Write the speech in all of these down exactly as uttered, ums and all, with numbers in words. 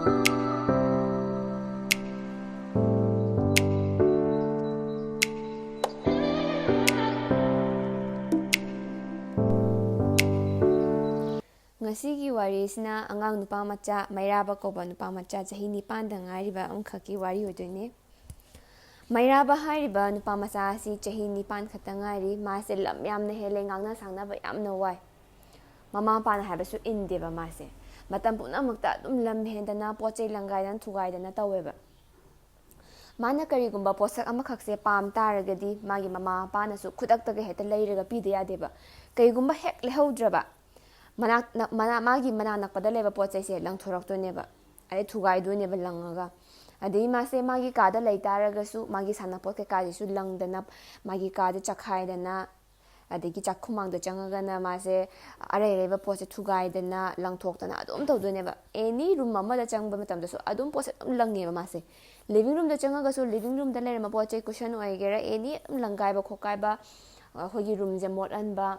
ꯉꯁꯤꯒꯤ ꯋꯥꯔꯤꯁꯤꯅ ꯑꯉꯥꯡ ꯅꯨꯄꯥ ꯃꯆꯥ, ꯃꯩꯔꯥꯕ ꯀꯧꯕ ꯅꯨꯄꯥ ꯃꯆꯥ, ꯆꯍꯤ ꯅꯤꯄꯥꯟꯗ ꯉꯥꯏꯔꯤꯕ ꯑꯃꯈꯛꯀꯤ ꯋꯥꯔꯤ ꯑꯣꯏꯗꯣꯏꯅꯦ꯫ ꯃꯩꯔꯥꯕ ꯍꯥꯏꯔꯤꯕ ꯅꯨꯄꯥ ꯃꯆꯥ ꯑꯁꯤ ꯆꯍꯤ ꯅꯤꯄꯥꯟ ꯈꯛꯇ ꯉꯥꯏꯔꯤ꯫ ꯃꯥꯁꯦ ꯂꯝ ꯌꯥꯝꯅ ꯍꯦꯜꯂꯦ, ꯉꯥꯡꯅ ꯁꯥꯡꯅꯕ ꯌꯥꯝꯅ ꯋꯥꯏ꯫ ꯃꯃꯥ ꯃꯄꯥꯅ ꯍꯥꯏꯕꯁꯨ ꯏꯟꯗꯦꯕ ꯃꯥꯁꯦ꯫ ꯃꯇꯝ ꯄꯨꯝꯅꯃꯛꯇ ꯑꯗꯨꯝ ꯂꯝ ꯍꯦꯟꯗꯅ, ꯄꯣꯠ ꯆꯩ ꯂꯪꯒꯥꯏꯗꯅ ꯊꯨꯒꯥꯏꯗꯅ ꯇꯧꯋꯦꯕ꯫ ꯃꯥꯅ ꯀꯔꯤꯒꯨꯝꯕ ꯄꯣꯠꯁꯛ ꯑꯃꯈꯛꯁꯦ ꯄꯥꯝ ꯇꯥꯔꯒꯗꯤ, ꯃꯥꯒꯤ ꯃꯃꯥ ꯃꯄꯥꯅꯁꯨ ꯈꯨꯗꯛꯇꯒ ꯍꯦꯛꯇ ꯂꯩꯔꯒ ꯄꯤꯗ ꯌꯥꯗꯦꯕ꯫ ꯀꯩꯒꯨꯝꯕ ꯍꯦꯛ ꯂꯩꯍꯧꯗ꯭ꯔꯕ, ꯃꯅꯥꯛ ꯅꯛ-, ꯃꯅꯥ-, ꯃꯥꯒꯤ ꯃꯅꯥꯛ ꯅꯛꯄꯗ ꯂꯩꯕ ꯄꯣꯠ ꯆꯩꯁꯦ ꯂꯪꯊꯣꯔꯛꯇꯣꯏꯅꯦꯕ, ꯑꯗꯩ ꯊꯨꯒꯥꯏꯗꯣꯏꯅꯦꯕ ꯂꯪꯉꯒ꯫ ꯑꯗꯩ ꯃꯥꯁꯦ ꯃꯥꯒꯤ ꯀꯥꯗ ꯂꯩ ꯇꯥꯔꯒꯁꯨ, ꯃꯥꯒꯤ ꯁꯥꯟꯅꯄꯣꯠ ꯀꯩꯀꯥꯁꯤꯁꯨ ꯂꯪꯗꯅ, ꯃꯥꯒꯤ ꯀꯥꯗ ꯆꯈꯥꯏꯗꯅ, ꯑꯗꯒꯤ ꯆꯥꯛꯈꯨꯃꯥꯡꯗ ꯆꯪꯉꯒꯅ ꯃꯥꯁꯦ ꯑꯔꯩ ꯑꯔꯩꯕ ꯄꯣꯠꯁꯦ ꯊꯨꯒꯥꯏꯗꯅ, ꯂꯪꯊꯣꯛꯇꯅ ꯑꯗꯨꯝ ꯇꯧꯗꯣꯏꯅꯦꯕ꯫ Any room ꯑꯃꯗ ꯆꯪꯕ ꯃꯇꯝꯗꯁꯨ ꯑꯗꯨꯝ ꯄꯣꯠꯁꯦ ꯑꯗꯨꯝ ꯂꯪꯉꯦꯕ ꯃꯥꯁꯦ꯫ Living roomꯗ ꯆꯪꯉꯒꯁꯨ, living roomꯗ ꯂꯩꯔꯝꯕ ꯄꯣꯠ ꯆꯩ, cushion ꯑꯣꯏꯒꯦꯔꯥ, any ꯑꯗꯨꯝ ꯂꯪꯒꯥꯏꯕ ꯈꯣꯠꯀꯥꯏꯕ, ꯑꯩꯈꯣꯏꯒꯤ roomꯁꯦ ꯃꯣꯠꯍꯟꯕ,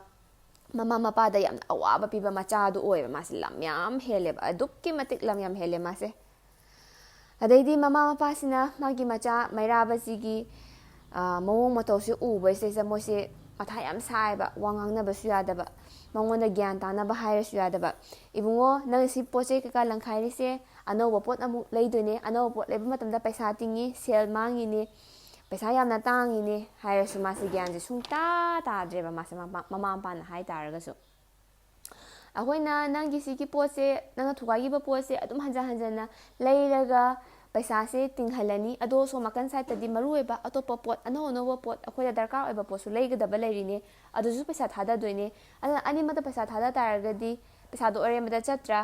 ꯃꯃꯥ ꯃꯄꯥꯗ ꯌꯥꯝꯅ ꯑꯋꯥꯕ ꯄꯤꯕ ꯃꯆꯥꯗꯨ ꯑꯣꯏꯌꯦꯕ ꯃꯥꯁꯦ꯫ ꯂꯝ ꯌꯥꯝ ꯍꯦꯜꯂꯦꯕ, ꯑꯗꯨꯛꯀꯤ ꯃꯇꯤꯛ ꯂꯝ ꯌꯥꯝ ꯍꯦꯜꯂꯦ ꯃꯥꯁꯦ꯫ ꯑꯗꯩꯗꯤ ꯃꯃꯥ ꯃꯄꯥꯁꯤꯅ ꯃꯥꯒꯤ ꯃꯆꯥ ꯃꯩꯔꯥꯕꯁꯤꯒꯤ, ꯑ, ꯃꯑꯣꯡ ꯃꯇꯧꯁꯦ ꯎꯕꯁꯤꯗꯩꯁꯤꯗ ꯃꯣꯏꯁꯦ ꯃꯊꯥ ꯌꯥꯝ ꯁꯥꯏꯌꯦꯕ, ꯋꯥ ꯉꯥꯡꯅꯕꯁꯨ ꯌꯥꯗꯕ, ꯃꯉꯣꯟꯗ ꯒ꯭ꯌꯥꯟ ꯇꯥꯅꯕ ꯍꯥꯏꯔꯁꯨ ꯌꯥꯗꯕ꯫ "ꯏꯕꯨꯡꯉꯣ, ꯅꯪ ꯁꯤ ꯄꯣꯠ ꯆꯩ ꯀꯩꯀꯥ ꯂꯪꯈꯥꯏꯔꯤꯁꯦ ꯑꯅꯧꯕ ꯄꯣꯠ ꯑꯃꯨꯛ ꯂꯩꯗꯣꯏꯅꯦ, ꯑꯅꯧꯕ ꯄꯣꯠ ꯂꯩꯕ ꯃꯇꯝꯗ ꯄꯩꯁꯥ ꯇꯤꯡꯉꯤ, ꯁꯦꯜ ꯃꯥꯡꯉꯤꯅꯦ, ꯄꯩꯁꯥ ꯌꯥꯝꯅ ꯇꯥꯡꯉꯤꯅꯦ" ꯍꯥꯏꯔꯁꯨ ꯃꯥꯁꯦ ꯒ꯭ꯌꯥꯟꯁꯦ ꯁꯨꯡꯇꯥ ꯇꯥꯗ꯭ꯔꯦꯕ ꯃꯥꯁꯦ, ꯃꯃꯥ, ꯃꯃꯥ ꯃꯄꯥꯅ ꯍꯥꯏ ꯇꯥꯔꯒꯁꯨ꯫ ꯑꯩꯈꯣꯏꯅ ꯅꯪꯒꯤ ꯁꯤꯒꯤ ꯄꯣꯠꯁꯦ, ꯅꯪꯅ ꯊꯨꯒꯥꯏꯈꯤꯕ ꯄꯣꯠꯁꯦ ꯑꯗꯨꯝ ꯍꯟꯖꯟ ꯍꯟꯖꯟꯅ ꯂꯩꯔꯒ ꯄꯩꯁꯥꯁꯦ ꯇꯤꯡꯍꯜꯂꯅꯤ, ꯑꯗꯣ ꯁꯣꯝ ꯅꯥꯀꯟ sideꯇꯗꯤ ꯃꯔꯨ ꯑꯣꯏꯕ ꯑꯇꯣꯞꯄ ꯄꯣꯠ, ꯑꯅꯧ ꯑꯅꯧꯕ ꯄꯣꯠ, ꯑꯩꯈꯣꯏꯗ ꯗꯔꯀꯥꯔ ꯑꯣꯏꯕ ꯄꯣꯠꯁꯨ ꯂꯩꯒꯗꯕ ꯂꯩꯔꯤꯅꯦ, ꯑꯗꯨꯁꯨ ꯄꯩꯁꯥ ꯊꯥꯗꯗꯣꯏꯅꯦ꯫ ꯑꯗꯨꯅ ꯑꯅꯤꯃꯛꯇ ꯄꯩꯁꯥ ꯊꯥꯗ ꯇꯥꯔꯒꯗꯤ ꯄꯩꯁꯥꯗꯣ ꯑꯔꯦꯝꯕꯗ ꯆꯠꯇ꯭ꯔꯥ?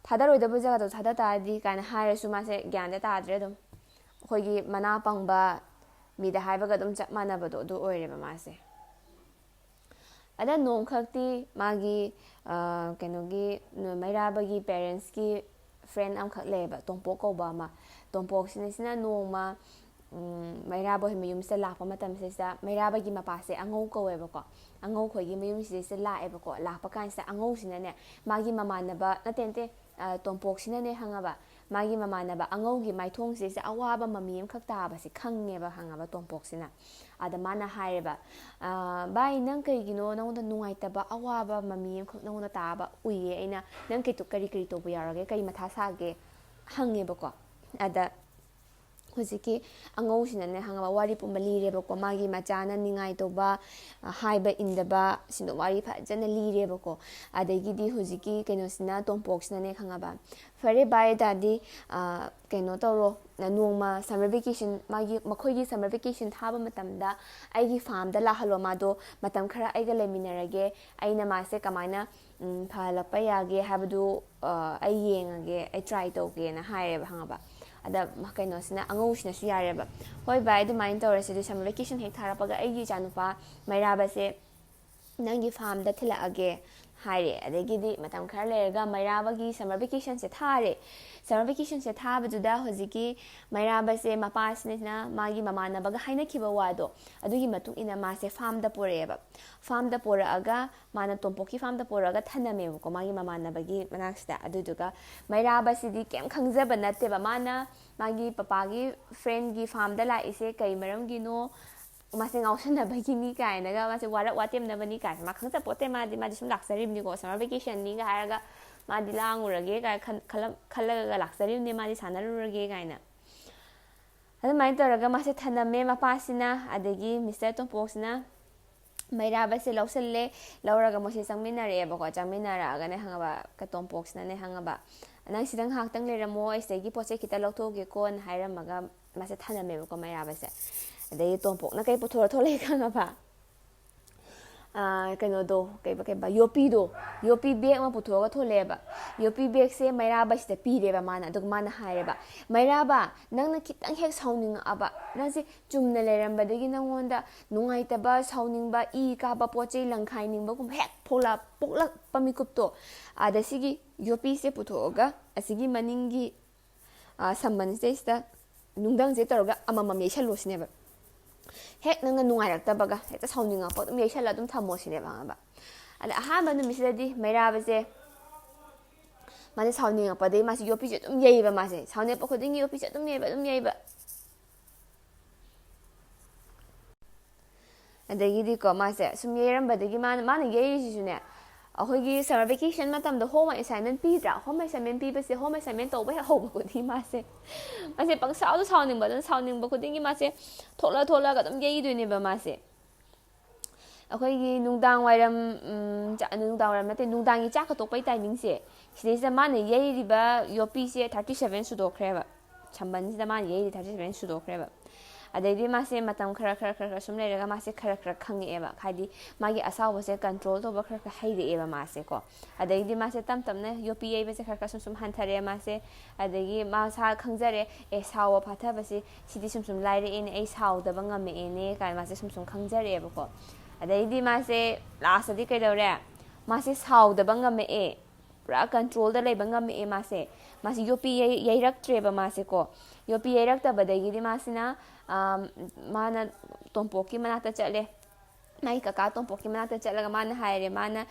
ꯊꯥꯗꯔꯣꯏꯗꯕ ꯖꯒꯥꯗꯣ ꯊꯥꯗ ꯇꯥꯔꯗꯤ ꯀꯥꯏꯅ ꯍꯥꯏꯔꯁꯨ ꯃꯥꯁꯦ ꯒ꯭ꯌꯥꯟꯗ ꯇꯥꯗ꯭ꯔꯦ꯫ ꯑꯗꯨꯝ ꯑꯩꯈꯣꯏꯒꯤ ꯃꯅꯥ ꯄꯪꯕ ꯃꯤꯗ ꯍꯥꯏꯕꯒ ꯑꯗꯨꯝ ꯆꯞ ꯃꯥꯟꯅꯕꯗꯣ ꯑꯗꯨ ꯑꯣꯏꯔꯦꯕ ꯃꯥꯁꯦ꯫ ꯑꯗ ꯅꯣꯡꯈꯛꯇꯤ ꯃꯥꯒꯤ, ꯑ, ꯀꯩꯅꯣꯒꯤ, ꯃꯩꯔꯥꯕꯒꯤ parentsꯀꯤ friend ꯑꯃꯈꯛ ꯂꯩꯌꯦꯕ, ꯇꯣꯝꯄꯣꯛ ꯀꯧꯕ ꯑꯃ꯫ ꯇꯣꯝꯄꯣꯛꯁꯤꯅ, ꯁꯤꯅ ꯅꯣꯡꯃ, ꯎꯝ, ꯃꯩꯔꯥꯕ ꯍꯣꯏ ꯃꯌꯨꯝꯁꯤꯗ ꯂꯥꯛꯄ ꯃꯇꯝꯁꯤꯗ, ꯃꯩꯔꯥꯕꯒꯤ ꯃꯄꯥꯁꯦ ꯑꯉꯧ ꯀꯧꯋꯦꯕꯀꯣ꯫ ꯑꯉꯧ ꯈꯣꯏꯒꯤ ꯃꯌꯨꯝꯁꯤꯗꯩꯁꯤꯗ ꯂꯥꯛꯑꯦꯕꯀꯣ꯫ ꯂꯥꯛꯄ ꯀꯥꯟꯁꯤꯗ ꯑꯉꯧꯁꯤꯅꯅꯦ, ꯃꯥꯒꯤ ꯃꯃꯥꯟꯅꯕ, ꯅꯠꯇꯦ, ꯅꯠꯇꯦ, ꯇꯣꯝꯄꯣꯛꯁꯤꯅꯅꯦ ꯈꯪꯉꯕ, ꯃꯥꯒꯤ ꯃꯃꯥꯟꯅꯕ ꯑꯉꯧꯒꯤ ꯃꯥꯏꯊꯣꯡꯁꯤꯗꯩꯁꯤꯗ ꯑꯋꯥꯕ ꯃꯃꯤ ꯑꯃꯈꯛ ꯇꯥꯕꯁꯦ ꯈꯪꯉꯦꯕ, ꯈꯪꯉꯕ, ꯇꯣꯝꯄꯣꯛꯁꯤꯅ꯫ ꯑꯗ ꯃꯥꯅ ꯍꯥꯏꯔꯦꯕ, "ꯚꯥꯏ, ꯅꯪ ꯀꯩꯒꯤꯅꯣ ꯅꯉꯣꯟꯗ ꯅꯨꯡꯉꯥꯏꯇꯕ ꯑꯋꯥꯕ ꯃꯃꯤ ꯑꯃꯈꯛ ꯅꯉꯣꯟꯗ ꯇꯥꯕ ꯎꯏꯌꯦ ꯑꯩꯅ, ꯅꯪ ꯀꯩ ꯀꯔꯤ ꯀꯔꯤ ꯇꯧꯕ ꯌꯥꯎꯔꯒꯦ, ꯀꯔꯤ ꯃꯊꯥ ꯁꯥꯒꯦ?" ꯍꯪꯉꯦꯕꯀꯣ꯫ ꯑꯗ ꯍꯧꯖꯤꯛꯀꯤ ꯑꯉꯧꯁꯤꯅꯅꯦ ꯈꯪꯉꯕ, ꯋꯥꯔꯤ ꯄꯨꯝꯕ ꯂꯤꯔꯦꯕꯀꯣ, ꯃꯥꯒꯤ ꯃꯆꯥꯅ ꯅꯤꯡꯉꯥꯏ ꯇꯧꯕ, ꯍꯥꯏꯕ ꯏꯟꯗꯕ, ꯁꯤꯡꯗꯣ ꯋꯥꯔꯤ ꯐꯖꯅ ꯂꯤꯔꯦꯕꯀꯣ꯫ ꯑꯗꯒꯤꯗꯤ ꯍꯧꯖꯤꯛꯀꯤ ꯀꯩꯅꯣꯁꯤꯅ, ꯇꯣꯝꯄꯣꯛꯁꯤꯅꯅꯦ ꯈꯪꯉꯕ, "ꯐꯔꯦ ꯚꯥꯏ, ꯇꯥꯗꯤ ꯀꯩꯅꯣ ꯇꯧꯔꯣ, ꯅꯣꯡꯃ summer vacation, ꯃꯥꯒꯤ, ꯃꯈꯣꯏꯒꯤ summer vacation ꯊꯥꯕ ꯃꯇꯝꯗ ꯑꯩꯒꯤ farmꯗ ꯂꯥꯛꯍꯜꯂꯣ, ꯃꯥꯗꯣ ꯃꯇꯝ ꯈꯔ ꯑꯩꯒ ꯂꯩꯃꯤꯟꯅꯔꯒꯦ, ꯑꯩꯅ ꯃꯥꯁꯦ ꯀꯃꯥꯏꯅ ꯐꯍꯜꯂꯛꯄ ꯌꯥꯒꯦ ꯍꯥꯏꯕꯗꯨ ꯑꯩ ꯌꯦꯡꯉꯒꯦ, ꯑꯩ try ꯇꯧꯒꯦꯅ" ꯍꯥꯏꯔꯦꯕ, ꯈꯪꯉꯕ꯫ ꯑꯗ ꯀꯩꯅꯣꯁꯤꯅ, ꯑꯉꯧꯁꯤꯅꯁꯨ ꯌꯥꯔꯦꯕ, "ꯍꯣꯏ ꯚꯥꯏ, ꯑꯗꯨꯃꯥꯏꯅ ꯇꯧꯔꯁꯦ, ꯑꯗꯨ summer vacation ꯍꯦꯛ ꯊꯥꯔꯛꯄꯒ ꯑꯩꯒꯤ ꯏꯆꯥꯅꯨꯄꯥ ꯃꯩꯔꯥꯕꯁꯦ ꯅꯪꯒꯤ farmꯗ ꯊꯤꯜꯂꯛꯑꯒꯦ" ꯍꯥꯏꯔꯦ꯫ ꯑꯗꯒꯤꯗꯤ ꯃꯇꯝ ꯈꯔ ꯂꯩꯔꯒ ꯃꯩꯔꯥꯕꯒꯤ summer vacationꯁꯦ ꯊꯥꯔꯦ꯫ Summer vacationꯁꯦ ꯊꯥꯕꯗꯨꯗ ꯍꯧꯖꯤꯛꯀꯤ ꯃꯩꯔꯥꯕꯁꯦ ꯃꯄꯥꯁꯤꯅ ꯃꯥꯒꯤ ꯃꯃꯥꯟꯅꯕꯒ ꯍꯥꯏꯅꯈꯤꯕ ꯋꯥꯗꯣ, ꯑꯗꯨꯒꯤ ꯃꯇꯨꯡ ꯏꯟꯅ ꯃꯥꯁꯦ farmꯗ ꯄꯨꯔꯛꯑꯦꯕ꯫ Farmꯗ ꯄꯨꯔꯛꯑꯒ ꯃꯥꯅ ꯇꯣꯝꯄꯣꯛꯀꯤ farmꯗ ꯄꯨꯔꯛꯑꯒ ꯊꯅꯝꯃꯦꯕꯀꯣ, ꯃꯥꯒꯤ ꯃꯃꯥꯟꯅꯕꯒꯤ ꯃꯅꯥꯛꯁꯤꯗ꯫ ꯑꯗꯨꯗꯨꯒ ꯃꯩꯔꯥꯕꯁꯤꯗꯤ ꯀꯩꯝ ꯈꯪꯖꯕ ꯅꯠꯇꯦꯕ꯫ ꯃꯥꯅ ꯃꯥꯒꯤ ꯄꯄꯥꯒꯤ friendꯒꯤ farmꯗ ꯂꯥꯛꯏꯁꯦ ꯀꯩ ꯃꯔꯝꯒꯤꯅꯣ, ꯃꯥꯁꯦ ꯉꯥꯎꯁꯟꯅꯕꯒꯤꯅꯤ ꯀꯥꯏꯅꯒ, ꯃꯥꯁꯦ ꯋꯥꯔꯛ ꯋꯥꯇꯦꯝꯅꯕꯅꯤ ꯀꯥꯏꯅ ꯃꯥ ꯈꯪꯖꯄꯣꯠꯇꯦ꯫ ꯃꯥꯗꯤ, ꯃꯥꯗꯤ ꯁꯨꯝ ꯂꯥꯛꯆꯔꯤꯕꯅꯤꯀꯣ, summer vacationꯅꯤꯒ ꯍꯥꯏꯔꯒ ꯃꯥꯗꯤ ꯂꯥꯡꯉꯨꯔꯒꯦ ꯀꯥꯏꯅ ꯈꯟ-, ꯈꯜꯂꯝ-, ꯈꯜꯂꯒ ꯂꯥꯛꯆꯔꯤꯕꯅꯤ, ꯃꯥꯗꯤ ꯁꯥꯟꯅꯔꯨꯔꯒꯦ ꯀꯥꯏꯅ꯫ ꯑꯗꯨꯃꯥꯏꯅ ꯇꯧꯔꯒ ꯃꯥꯁꯦ ꯊꯅꯝꯃꯦ ꯃꯄꯥꯁꯤꯅ, ꯑꯗꯒꯤ Mister ꯇꯣꯝꯄꯣꯛꯁꯤꯅ ꯃꯩꯔꯥꯕꯁꯦ ꯂꯧꯁꯜꯂꯦ꯫ ꯂꯧꯔꯒ ꯃꯣꯏꯁꯦ ꯆꯪꯃꯤꯟꯅꯔꯛꯑꯦꯕꯀꯣ꯫ ꯆꯪꯃꯤꯟꯅꯔꯛꯑꯒꯅꯦ ꯈꯪꯉꯕ, ꯀ-, ꯇꯣꯝꯄꯣꯛꯁꯤꯅꯅꯦ ꯈꯪꯉꯕ, "ꯅꯪ ꯁꯤꯗ ꯉꯥꯏꯍꯥꯛꯇꯪ ꯂꯩꯔꯝꯃꯣ, ꯑꯩ ꯁꯤꯗꯒꯤ ꯄꯣꯠ ꯆꯩ ꯈꯤꯇ ꯂꯧꯊꯣꯛꯎꯒꯦꯀꯣꯅ" ꯍꯥꯏꯔꯝꯃꯒ ꯃꯥꯁꯦ ꯊꯅꯝꯃꯦꯕꯀꯣ, ꯃꯩꯔꯥꯕꯁꯦ꯫ ꯑꯗꯩꯗꯤ ꯇꯣꯝꯄꯣꯛꯅ ꯀꯩ ꯄꯨꯊꯣꯔ ꯊꯣꯛꯂꯛꯑꯦ ꯈꯪꯉꯕ? ꯑꯥ, ꯀꯩꯅꯣꯗꯣ, ꯀꯩꯕ, ꯀꯩꯕ, ꯌꯣꯄꯤꯗꯣ, ꯌꯣꯄꯤ bag ꯑꯃ ꯄꯨꯊꯣꯛꯑꯒ ꯊꯣꯛꯂꯛꯑꯦꯕ꯫ ꯌꯣꯄꯤ bagꯁꯦ ꯃꯩꯔꯥꯕꯁꯤꯗ ꯄꯤꯔꯦꯕ ꯃꯥꯅ꯫ ꯑꯗꯨꯒ ꯃꯥꯅ ꯍꯥꯏꯔꯦꯕ, "ꯃꯩꯔꯥꯕ, ꯅꯪꯅ ꯈꯤꯇꯪ ꯍꯦꯛ ꯁꯥꯎꯅꯤꯡꯉꯛꯑꯕ, ꯅꯪꯁꯦ ꯆꯨꯝꯅ ꯂꯩꯔꯝꯕꯗꯒꯤ ꯅꯪꯉꯣꯟꯗ ꯅꯨꯡꯉꯥꯏꯇꯕ, ꯁꯥꯎꯅꯤꯡꯕ, ꯏ ꯀꯥꯕ, ꯄꯣꯠ ꯆꯩ ꯂꯪꯈꯥꯏꯅꯤꯡꯕꯒꯨꯝꯕ ꯍꯦꯛ ꯄꯣꯛꯂꯛ-, ꯄꯣꯛꯂꯛꯄ ꯃꯤꯀꯨꯞꯇꯣ, ꯑꯗ ꯁꯤꯒꯤ ꯌꯣꯄꯤꯁꯦ ꯄꯨꯊꯣꯛꯑꯒ ꯑꯁꯤꯒꯤ ꯃꯅꯤꯡꯒꯤ, ꯑꯥ, ꯁꯝꯕꯟꯁꯤꯗꯩꯁꯤꯗ ꯅꯨꯡꯗꯪꯁꯦ ꯇꯧꯔꯒ ꯑꯃꯃꯝ ꯌꯩꯁꯜꯂꯣ" ꯁꯤꯅꯦꯕ꯫ ꯍꯦꯛ ꯅꯪꯅ ꯅꯨꯡꯉꯥꯏꯔꯛꯇꯕꯒ ꯍꯦꯛꯇ ꯁꯥꯎꯅꯤꯡꯉꯛꯄ ꯑꯗꯨꯝ ꯌꯩꯁꯜꯂ ꯑꯗꯨꯝ ꯊꯝꯃꯣ ꯁꯤꯅꯦꯕ, ꯈꯪꯉꯕ? ꯑꯗ ꯑꯍꯥꯟꯕ ꯅꯨꯃꯤꯠꯁꯤꯗꯗꯤ ꯃꯩꯔꯥꯕꯁꯦ ꯃꯥꯁꯦ ꯁꯥꯎꯅꯤꯡꯉꯛꯄꯗꯒꯤ ꯃꯥꯁꯦ ꯌꯣꯠꯄꯤꯁꯦ ꯑꯗꯨꯝ ꯌꯩꯕ, ꯃꯥꯁꯦ ꯁꯥꯎꯅꯤꯡꯉꯛꯄ ꯈꯨꯗꯤꯡꯒꯤ ꯌꯣꯠꯄꯤꯁꯦ ꯑꯗꯨꯝ ꯌꯩꯕ, ꯑꯗꯨꯝ ꯌꯩꯕ꯫ ꯑꯗꯒꯤꯗꯤꯀꯣ, ꯃꯥꯁꯦ ꯁꯨꯝ ꯌꯩꯔꯝꯕꯗꯒꯤ ꯃꯥꯅ, ꯃꯥꯅ ꯌꯩꯔꯤꯁꯤꯁꯨꯅꯦ, ꯑꯩꯈꯣꯏꯒꯤ summer vacation ꯃꯇꯝꯗ home assignment ꯄꯤꯗ꯭ꯔꯥ? Home assignment ꯄꯤꯕꯁꯦ, home assignment ꯇꯧꯕ ꯍꯦꯛ ꯍꯧꯕ ꯈꯨꯗꯤꯡꯒꯤ ꯃꯥꯁꯦ, ꯃꯥꯁꯦ ꯄꯪꯁꯥꯎꯗ ꯁꯥꯎꯅꯤꯡꯕ, ꯑꯗꯨꯝ ꯁꯥꯎꯅꯤꯡꯕ ꯈꯨꯗꯤꯡꯒꯤ ꯃꯥꯁꯦ ꯊꯣꯛꯂ ꯊꯣꯛꯂꯒ ꯑꯗꯨꯝ ꯌꯩꯗꯣꯏꯅꯦꯕ ꯃꯥꯁꯦ꯫ ꯑꯩꯈꯣꯏꯒꯤ ꯅꯨꯡꯗꯥꯡ ꯋꯥꯏꯔꯝ, ꯎꯝ, ꯆꯥ-, ꯅꯨꯡꯗꯥꯡ ꯋꯥꯏꯔꯝ ꯅꯠꯇꯦ, ꯅꯨꯡꯗꯥꯡꯒꯤ ꯆꯥꯛꯀ ꯇꯣꯛꯄꯩ timingꯁꯦ, ꯁꯤꯗꯩꯁꯤꯗ ꯃꯥꯅ ꯌꯩꯔꯤꯕ ꯌꯣꯠꯄꯤꯁꯦ thirty seven ꯁꯨꯗꯣꯛꯈ꯭ꯔꯦꯕ꯫ ꯁꯝꯕꯟꯁꯤꯗ ꯃꯥꯅ ꯌꯩꯔꯤ thirty seven ꯁꯨꯗꯣꯛꯈ꯭ꯔꯦꯕ꯫ ꯑꯗꯩꯗꯤ ꯃꯥꯁꯦ ꯃꯇꯝ ꯈꯔ, ꯈꯔ, ꯈꯔ, ꯈꯔ ꯁꯨꯝ ꯂꯩꯔꯒ ꯃꯥꯁꯦ ꯈꯔ, ꯈꯔ ꯈꯪꯉꯛꯑꯦꯕ꯫ ꯍꯥꯏꯗꯤ ꯃꯥꯒꯤ ꯑꯁꯥꯎꯕꯁꯦ control ꯇꯧꯕ ꯈꯔ, ꯈꯔ ꯍꯩꯔꯛꯑꯦꯕ ꯃꯥꯁꯦꯀꯣ꯫ ꯑꯗꯩꯗꯤ ꯃꯥꯁꯦ ꯇꯞ ꯇꯞꯅ ꯌꯣꯠꯄꯤ ꯌꯩꯕꯁꯦ ꯈꯔ, ꯈꯔ ꯁꯨꯝ, ꯁꯨꯝ ꯍꯟꯊꯔꯛꯑꯦ ꯃꯥꯁꯦ꯫ ꯑꯗꯒꯤ ꯃꯥꯁꯥ ꯈꯪꯖꯔꯦ, ꯑꯦ, ꯁꯥꯎꯕ ꯐꯥꯊꯕꯁꯤ ꯁꯤꯗꯤ ꯁꯨꯝ, ꯁꯨꯝ ꯂꯥꯏꯔꯛꯑꯦꯅꯦ, ꯑꯩ ꯁꯥꯎꯗꯕ ꯉꯝꯃꯛꯑꯦꯅꯦ ꯀꯥꯏꯅ ꯃꯥꯁꯦ ꯁꯨꯝ, ꯁꯨꯝ ꯈꯪꯖꯔꯛꯑꯦꯕꯀꯣ꯫ ꯑꯗꯩꯗꯤ ꯃꯥꯁꯦ lastꯇꯗꯤ ꯀꯩꯗꯧꯔꯦ? ꯃꯥꯁꯦ ꯁꯥꯎꯗꯕ ꯉꯝꯃꯛꯑꯦ꯫ ꯄꯨꯔꯥ controlꯗ ꯂꯩꯕ ꯉꯝꯃꯛꯑꯦ ꯃꯥꯁꯦ꯫ ꯃꯥꯁꯦ ꯌꯣꯠꯄꯤ ꯌꯩ-, ꯌꯩꯔꯛꯇ꯭ꯔꯦꯕ ꯃꯥꯁꯦꯀꯣ꯫ ꯌꯣꯠꯄꯤ ꯌꯩꯔꯛꯇꯕꯗꯒꯤꯗꯤ ꯃꯥꯁꯤꯅ, ꯑꯥꯝ, ꯃꯥꯅ ꯇꯣꯝꯄꯣꯛꯀꯤ ꯃꯅꯥꯛꯇ ꯆꯠꯂꯦ꯫ ꯃꯥꯒꯤ ꯀꯀꯥ ꯇꯣꯝꯄꯣꯛꯀꯤ ꯃꯅꯥꯛꯇ ꯆꯠꯂꯒ ꯃꯥꯅ ꯍꯥꯏꯔꯦ, ꯃꯥꯅ,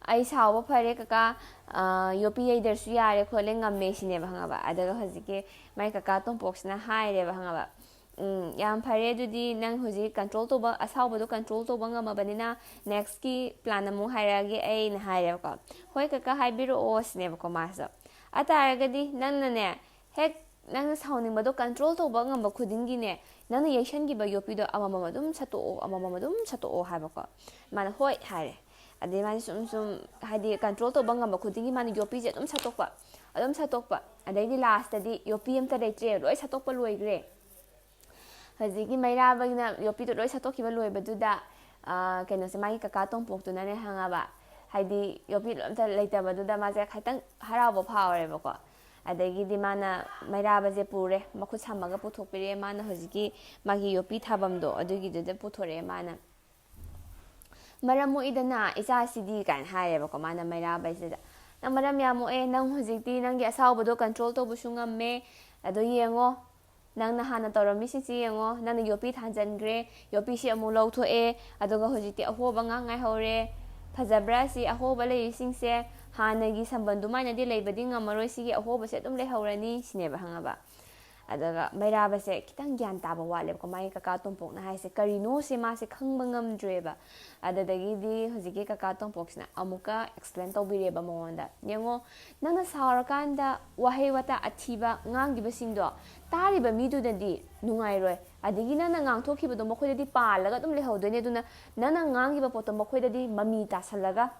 "ꯑꯩ ꯁꯥꯎꯕ ꯐꯔꯦ ꯀꯀꯥ, ꯑꯥ, ꯌꯣꯠꯄꯤ ꯌꯩꯗ꯭ꯔꯁꯨ ꯌꯥꯔꯦ ꯈꯣꯠꯂꯦ, ꯉꯝꯃꯦ," ꯁꯤꯅꯦꯕ, ꯈꯪꯉꯕ? ꯑꯗꯨꯒ ꯍꯧꯖꯤꯛꯀꯤ ꯃꯥꯏ ꯀꯀꯥ ꯇꯣꯝꯄꯣꯛꯁꯤꯅ ꯍꯥꯏꯔꯦꯕ, ꯈꯪꯉꯕ? "ꯎꯝ, ꯌꯥꯝ ꯐꯔꯦ, ꯑꯗꯨꯗꯤ ꯅꯪ ꯍꯧꯖꯤꯛ control ꯇꯧꯕ, ꯑꯁꯥꯎꯕꯗꯣ control ꯇꯧꯕ ꯉꯝꯃꯕꯅꯤꯅ next ꯀꯤ plan ꯑꯃꯨꯛ ꯍꯥꯏꯔꯛꯑꯒꯦ ꯑꯩꯅ," ꯍꯥꯏꯔꯦꯕꯀꯣ꯫ "ꯍꯣꯏ ꯀꯀꯥ, ꯍꯥꯏꯕꯤꯔꯛꯑꯣ," ꯁꯤꯅꯦꯕꯀꯣ ꯃꯥꯁꯨ꯫ "ꯑꯇꯥꯔꯒꯗꯤ ꯅꯪꯅꯅꯦ, ꯍꯦꯛ ꯅꯪꯅ ꯁꯥꯎꯅꯤꯡꯕꯗꯣ control ꯇꯧꯕ ꯉꯝꯕ ꯈꯨꯗꯤꯡꯒꯤꯅꯦ, ꯅꯪꯅ ꯌꯩꯁꯟꯈꯤꯕ ꯌꯣꯠꯄꯤꯗꯣ ꯑꯃꯃꯝ ꯑꯗꯨꯝ ꯁꯠꯇꯣꯛꯑꯣ, ꯑꯃꯃꯝ ꯑꯗꯨꯝ ꯁꯠꯇꯣꯛꯑꯣ," ꯍꯥꯏꯕꯀꯣ꯫ ꯃꯥꯅ "ꯍꯣꯏ" ꯍꯥꯏꯔꯦ꯫ ꯑꯗꯩ ꯃꯥꯁꯦ ꯁꯨꯝ ꯁꯨꯝ, ꯍꯥꯏꯗꯤ, control ꯇꯧꯕ ꯉꯝꯕ ꯈꯨꯗꯤꯡꯒꯤ ꯃꯥꯅ ꯌꯣꯠꯄꯤꯁꯦ ꯑꯗꯨꯝ ꯁꯠꯇꯣꯛꯄ, ꯑꯗꯨꯝ ꯁꯠꯇꯣꯛꯄ꯫ ꯑꯗꯩꯗꯤ lastꯇꯗꯤ ꯌꯣꯠꯄꯤ ꯑꯝꯇ ꯂꯩꯇ꯭ꯔꯦ, ꯂꯣꯏ ꯁꯠꯇꯣꯛꯄ ꯂꯣꯏꯈ꯭ꯔꯦ꯫ ꯍꯧꯖꯤꯛꯀꯤ ꯃꯩꯔꯥꯕꯒꯤꯅ ꯌꯣꯠꯄꯤꯗꯣ ꯂꯣꯏ ꯁꯠꯇꯣꯛꯈꯤꯕ ꯂꯣꯏꯕꯗꯨꯗ, ꯑꯥ, ꯀꯩꯅꯣꯁꯦ, ꯃꯥꯒꯤ ꯀꯀꯥ ꯇꯣꯝꯄꯣꯛꯇꯨꯅꯅꯦ, ꯈꯪꯉꯕ, ꯍꯥꯏꯗꯤ ꯌꯣꯠꯄꯤ ꯑꯝꯇ ꯂꯩꯇꯕꯗꯨꯗ ꯃꯥꯁꯦ ꯈꯤꯇꯪ ꯍꯔꯥꯎꯕ ꯐꯥꯎꯔꯦꯕꯀꯣ꯫ ꯑꯗꯒꯤꯗꯤ ꯃꯥꯅ ꯃꯩꯔꯥꯕꯁꯦ ꯄꯨꯔꯦ, ꯃꯈꯨꯠ ꯁꯝꯃꯒ ꯄꯨꯊꯣꯛꯄꯤꯔꯛꯑꯦ꯫ ꯃꯥꯅ ꯍꯧꯖꯤꯛꯀꯤ ꯃꯥꯒꯤ ꯌꯣꯠꯄꯤ ꯊꯥꯐꯝꯗꯣ ꯑꯗꯨꯒꯤꯗꯨꯗ ꯄꯨꯊꯣꯔꯛꯑꯦ ꯃꯥꯅ꯫ "ꯃꯔꯝ ꯃꯣꯛꯏꯗꯅ ꯏꯆꯥꯁꯤꯗꯤ," ꯀꯥꯏꯅ ꯍꯥꯏꯔꯦꯕꯀꯣ ꯃꯥꯅ ꯃꯩꯔꯥꯕꯁꯤꯗ꯫ "ꯅꯪ ꯃꯔꯝ ꯌꯥꯝ ꯃꯣꯛꯑꯦ, ꯅꯪ ꯍꯧꯖꯤꯛꯇꯤ ꯅꯪꯒꯤ ꯑꯁꯥꯎꯕꯗꯣ control ꯇꯧꯕꯁꯨ ꯉꯝꯃꯦ, ꯑꯗꯣ ꯌꯦꯡꯉꯣ, ꯅꯪꯅ ꯍꯥꯟꯅ ꯇꯧꯔꯝꯃꯤꯁꯤꯡꯁꯤ ꯌꯦꯡꯉꯣ, ꯅꯪꯅ ꯌꯣꯠꯄꯤ ꯊꯥꯡꯖꯟꯈ꯭ꯔꯦ, ꯌꯣꯠꯄꯤꯁꯤ ꯑꯃꯨꯛ ꯂꯧꯊꯣꯛꯑꯦ, ꯑꯗꯨꯒ ꯍꯧꯖꯤꯛꯇꯤ ꯑꯍꯣꯕ ꯉꯥꯛ ꯉꯥꯏꯍꯧꯔꯦ, ꯐꯖꯕ꯭ꯔꯥ ꯁꯤ? ꯑꯍꯣꯕ ꯂꯩꯔꯤꯁꯤꯡꯁꯦ ꯍꯥꯟꯅꯒꯤ ꯁꯝꯕꯟ ꯑꯗꯨꯃꯥꯏꯅꯗꯤ ꯂꯩꯕꯗꯤ ꯉꯝꯃꯔꯣꯏ, ꯁꯤꯒꯤ ꯑꯍꯣꯕꯁꯦ ꯑꯗꯨꯝ ꯂꯩꯍꯧꯔꯅꯤ ꯁꯤꯅꯦꯕ, ꯈꯪꯉꯕ? ꯑꯗꯨꯒ ꯃꯩꯔꯥꯕꯁꯦ ꯈꯤꯇꯪ ꯒ꯭ꯌꯥꯟ ꯇꯥꯕ ꯋꯥꯠꯂꯦꯕꯀꯣ, ꯃꯥꯒꯤ ꯀꯀꯥ ꯇꯣꯝꯄꯣꯛꯅ ꯍꯥꯏꯁꯦ ꯀꯔꯤꯅꯣ ꯁꯤ ꯃꯥꯁꯦ ꯈꯪꯕ ꯉꯝꯗ꯭ꯔꯦꯕ꯫ ꯑꯗꯨꯗꯒꯤꯗꯤ ꯍꯧꯖꯤꯛꯀꯤ ꯀꯀꯥ ꯇꯣꯝꯄꯣꯛꯁꯤꯅ ꯑꯃꯨꯛꯀ ꯑꯦꯛꯁꯄ꯭ꯂꯦꯟ ꯇꯧꯕꯤꯔꯦꯕ ꯃꯉꯣꯟꯗ, "ꯌꯦꯡꯉꯣ, ꯅꯪꯅ ꯁꯥꯎꯔꯀꯥꯟꯗ ꯋꯥꯍꯩ ꯋꯥꯇꯥ ꯑꯊꯤꯕ ꯉꯥꯡꯈꯤꯕꯁꯤꯡꯗꯣ ꯇꯥꯔꯤꯕ ꯃꯤꯗꯨꯗꯗꯤ ꯅꯨꯡꯉꯥꯏꯔꯣꯏ, ꯑꯗꯒꯤ ꯅꯪꯅ ꯉꯥꯡꯊꯣꯛꯈꯤꯕꯗꯣ ꯃꯈꯣꯏꯗꯗꯤ ꯄꯥꯜꯂꯒ ꯑꯗꯨꯝ ꯂꯩꯍꯧꯗꯣꯏꯅꯦ, ꯑꯗꯨꯅ ꯅꯪꯅ ꯉꯥꯡꯈꯤꯕ ꯄꯣꯠꯇꯣ ꯃꯈꯣꯏꯗꯗꯤ ꯃꯃꯤ ꯇꯥꯁꯜꯂꯒ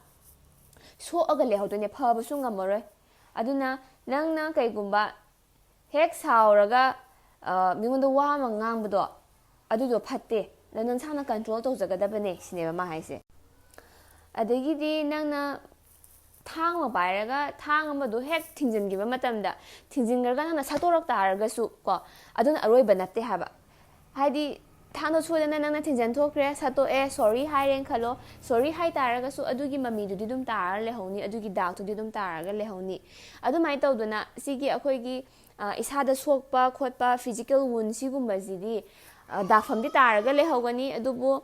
ꯁꯣꯛꯑꯒ ꯂꯩꯍꯧꯗꯣꯏꯅꯦ, ꯐꯕꯁꯨ ꯉꯝꯃꯔꯣꯏ꯫ ꯑꯗꯨꯅ ꯅꯪꯅ ꯀꯩꯒꯨꯝꯕ ꯍꯦꯛ ꯁꯥꯎꯔꯒ ꯃꯤꯉꯣꯟꯗ ꯋꯥ ꯑꯃ ꯉꯥꯡꯕꯗꯣ, ꯑꯗꯨꯗꯣ ꯐꯠꯇꯦ, ꯅꯪ ꯅꯁꯥꯅ ꯀꯟꯇ꯭ꯔꯣꯜ ꯇꯧꯖꯒꯗꯕꯅꯦ" ꯁꯤꯅꯦꯕ ꯃꯥ ꯍꯥꯏꯁꯦ꯫ ꯑꯗꯒꯤꯗꯤ ꯅꯪꯅ ꯊꯥꯡ ꯑꯃ ꯄꯥꯏꯔꯒ ꯊꯥꯡ ꯑꯃꯗꯣ ꯍꯦꯛ ꯊꯤꯡꯖꯤꯟꯈꯤꯕ ꯃꯇꯝꯗ, ꯊꯤꯡꯖꯤꯟꯈ꯭ꯔꯒ ꯅꯪꯅ ꯁꯠꯇꯣꯔꯛ ꯇꯥꯔꯒꯁꯨ ꯀꯣ, ꯑꯗꯨꯅ ꯑꯔꯣꯏꯕ ꯅꯠꯇꯦ ꯍꯥꯏꯕ꯫ ꯍꯥꯏꯗꯤ ꯊꯥꯡꯗꯣ ꯁꯣꯏꯗꯅ ꯅꯪꯅ ꯊꯤꯟꯖꯟ ꯊꯣꯛꯈ꯭ꯔꯦ, ꯁꯠꯇꯣꯛꯑꯦ, ꯁꯣꯔꯤ ꯍꯥꯏꯔꯦꯅ ꯈꯜꯂꯣ꯫ ꯁꯣꯔꯤ ꯍꯥꯏ ꯇꯥꯔꯒꯁꯨ ꯑꯗꯨꯒꯤ ꯃꯃꯤꯗꯨꯗꯤ ꯑꯗꯨꯝ ꯇꯥꯔꯒ ꯂꯩꯍꯧꯅꯤ, ꯑꯗꯨꯒꯤ ꯗꯥꯛꯇꯨꯗꯤ ꯑꯗꯨꯝ ꯇꯥꯔꯒ ꯂꯩꯍꯧꯅꯤ꯫ ꯑꯗꯨꯃꯥꯏꯅ ꯇꯧꯗꯅ ꯁꯤꯒꯤ ꯑꯩꯈꯣꯏꯒꯤ ꯏꯁꯥꯗ ꯁꯣꯛꯄ ꯈꯣꯠꯄ, ꯐꯤꯖꯤꯀꯦꯜ ꯋꯨꯟ ꯁꯤꯒꯨꯝꯕꯁꯤꯗꯤ ꯗꯥꯛꯐꯝꯗꯤ ꯇꯥꯔꯒ ꯂꯩꯍꯧꯒꯅꯤ, ꯑꯗꯨꯕꯨ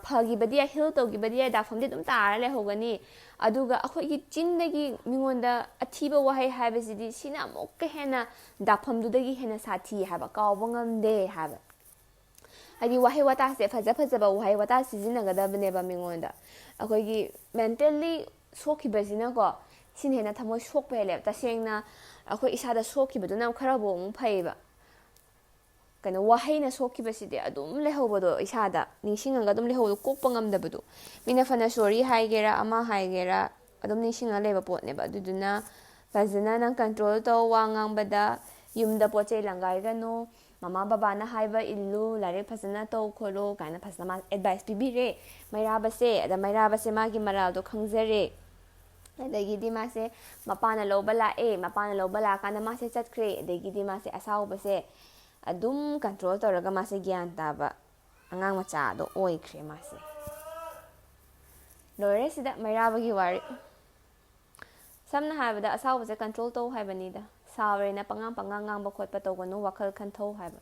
ꯐꯈꯤꯕꯗꯤ ꯌꯥꯏ, ꯍꯤꯜ ꯇꯧꯈꯤꯕꯗꯤ ꯌꯥꯏ, ꯗꯥꯛꯐꯝꯗꯤ ꯑꯗꯨꯝ ꯇꯥꯔ ꯂꯩꯍꯧꯒꯅꯤ꯫ ꯑꯗꯨꯒ ꯑꯩꯈꯣꯏꯒꯤ ꯆꯤꯟꯗꯒꯤ ꯃꯤꯉꯣꯟꯗ ꯑꯊꯤꯕ ꯋꯥꯍꯩ ꯍꯥꯏꯕꯁꯤꯗꯤ ꯁꯤꯅ ꯑꯃꯨꯛꯀ ꯍꯦꯟꯅ ꯗꯥꯛꯐꯝꯗꯨꯗꯒꯤ ꯍꯦꯟꯅ ꯁꯥꯊꯤ ꯍꯥꯏꯕ, ꯀꯥꯎꯕ ꯉꯝꯗꯦ ꯍꯥꯏꯕ꯫ ꯍꯥꯏꯗꯤ ꯋꯥꯍꯩ ꯋꯥꯇꯥꯁꯦ, ꯐꯖ ꯐꯖꯕ ꯋꯥꯍꯩ ꯋꯥꯇꯥ ꯁꯤꯖꯤꯟꯅꯒꯗꯕꯅꯦꯕ ꯃꯤꯉꯣꯟꯗ꯫ ꯑꯩꯈꯣꯏꯒꯤ ꯃꯦꯟꯇꯦꯜꯂꯤ ꯁꯣꯛꯈꯤꯕꯁꯤꯅꯀꯣ, ꯁꯤꯅ ꯍꯦꯟꯅ ꯊꯃꯣꯏ ꯁꯣꯛꯄ ꯍꯦꯜꯂꯦꯕ꯫ ꯇꯁꯦꯡꯅ ꯑꯩꯈꯣꯏ ꯏꯁꯥꯗ ꯁꯣꯛꯈꯤꯕꯗꯨꯅ ꯈꯔꯕꯨ ꯑꯃꯨꯛ ꯐꯩꯌꯦꯕ꯫ ꯀꯩꯅꯣ, ꯋꯥꯍꯩꯅ ꯁꯣꯛꯈꯤꯕꯁꯤꯗꯤ ꯑꯗꯨꯝ ꯂꯩꯍꯧꯕꯗꯣ, ꯏꯁꯥꯗ ꯅꯤꯡꯁꯤꯡꯉꯒ ꯑꯗꯨꯝ ꯂꯩꯍꯧꯕꯗꯣ, ꯀꯣꯛꯄ ꯉꯝꯗꯕꯗꯣ꯫ ꯃꯤꯅ ꯐꯅ ꯁꯣꯔꯤ ꯍꯥꯏꯒꯦꯔꯥ, ꯑꯃ ꯍꯥꯏꯒꯦꯔꯥ, ꯑꯗꯨꯝ ꯅꯤꯡꯁꯤꯡꯉ ꯂꯩꯕ ꯄꯣꯠꯅꯦꯕ꯫ ꯑꯗꯨꯗꯨꯅ ꯐꯖꯅ ꯅꯪ ꯀꯟꯇ꯭ꯔꯣꯜ ꯇꯧ ꯋꯥ ꯉꯥꯡꯕꯗ, ꯌꯨꯝꯗ ꯄꯣꯠ ꯆꯩ ꯂꯪꯒꯥꯏꯒꯅꯨ, ꯃꯃꯥ ꯕꯕꯥꯅ ꯍꯥꯏꯕ ꯏꯜꯂꯨ, ꯂꯥꯏꯔꯤꯛ ꯐꯖꯅ ꯇꯧ ꯈꯣꯠꯂꯨ ꯀꯥꯏꯅ ꯐꯖꯅ ꯃꯥ ꯑꯦꯗꯚꯥꯏꯁ ꯄꯤꯕꯤꯔꯦ ꯃꯩꯔꯥꯕꯁꯦ꯫ ꯑꯗ ꯃꯩꯔꯥꯕꯁꯦ ꯃꯥꯒꯤ ꯃꯔꯥꯜꯗꯣ ꯈꯪꯖꯔꯦ꯫ ꯑꯗꯒꯤꯗꯤ ꯃꯥꯁꯦ ꯃꯄꯥꯅ ꯂꯧꯕ ꯂꯥꯛꯑꯦ꯫ ꯃꯄꯥꯅ ꯂꯧꯕ ꯂꯥꯛꯑꯀꯥꯟꯗ ꯃꯥꯁꯦ ꯆꯠꯈ꯭ꯔꯦ꯫ ꯑꯗꯒꯤꯗꯤ ꯃꯥꯁꯦ ꯑꯁꯥꯎꯕꯁꯦ ꯑꯗꯨꯝ ꯀꯟꯇ꯭ꯔꯣꯜ ꯇꯧꯔꯒ ꯃꯥꯁꯦ ꯒ꯭ꯌꯥꯟ ꯇꯥꯕ ꯑꯉꯥꯡ ꯃꯆꯥꯗꯣ ꯑꯣꯏꯈ꯭ꯔꯦ ꯃꯥꯁꯦ꯫ ꯂꯣꯏꯔꯦ ꯁꯤꯗ ꯃꯩꯔꯥꯕꯒꯤ ꯋꯥꯔꯤ꯫ ꯁꯝꯅ ꯍꯥꯏꯔꯕꯗ ꯑꯁꯥꯎꯕꯁꯦ ꯀꯟꯇ꯭ꯔꯣꯜ ꯇꯧ ꯍꯥꯏꯕꯅꯤꯗ꯫ ꯁꯥꯎꯔꯦꯅ ꯄꯉꯥꯡ ꯄꯉꯥꯡ ꯉꯥꯡꯕ ꯈꯣꯠꯄ ꯇꯧꯒꯅꯨ, ꯋꯥꯈꯜ ꯈꯟꯊꯧ ꯍꯥꯏꯕ꯫